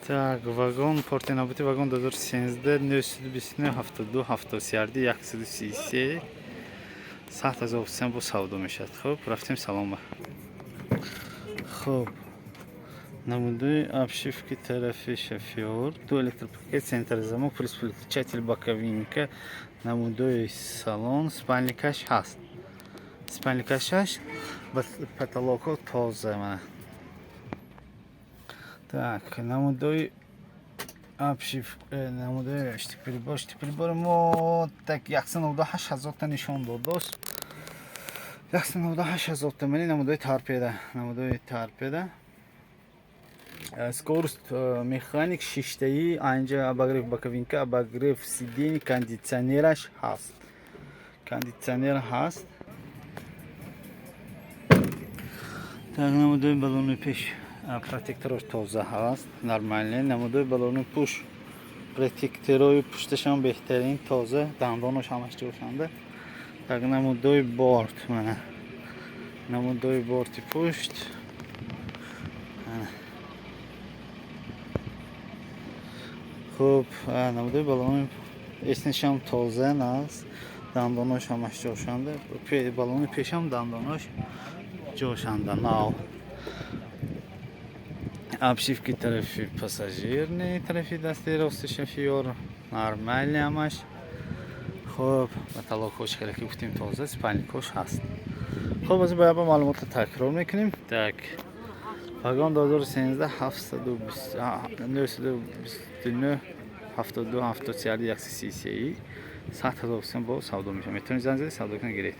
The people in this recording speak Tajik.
Так, вагон портенабути вагон 2013 929 72 73 133 100 000 сом бо савдо мешавад. Хуб, рафтем салонба. Хуб, намудои обшивки тарафи шофёр, ду электропакет, центр замок, плюс включатель боковинка, намудои салон, спальникаш ҳаст. Спальникаш ҳаст, потолокҳо тоза мана. Так, намудои обшив, намудои штык-прибор, штык-прибори мо так 198 ҳазорта нишон дод, дост. 198 ҳазор томани намудои торпеда, намудои торпеда. Скорость механик шиштаи, анҷа обогрев боковинка, обогрев сиденье, кондитсионераш ҳаст. Кондитсионер ҳаст. Так, намудои баллони пеш протекторош тоза ҳаст, нормальный. Намудои баллони пуш протекторои пушташам беҳтарин, тоза, дандонош ҳамаш ҷошанда. Так, намудои борт мана. Намудои борти пушт. Хуб, намудои баллони эснишам тоза наст, дандонош ҳамаш ҷошанда. Баллони пешам дандонош ҷошанда, нав. Обшивки тарафи пассажирни, тарафи дасти рости шофёр, нормальный ҳамаш. Хуб, потолокҳош хеле ки гуфтем тоза, спальникҳош ҳаст. Хуб, аз ба маълумотро такрор мекунем. Так, вагон 2013 720 929 72 73 133 100 000 сом бо савдо мешавад. Метавонед занг зада савдо кунед, гиред.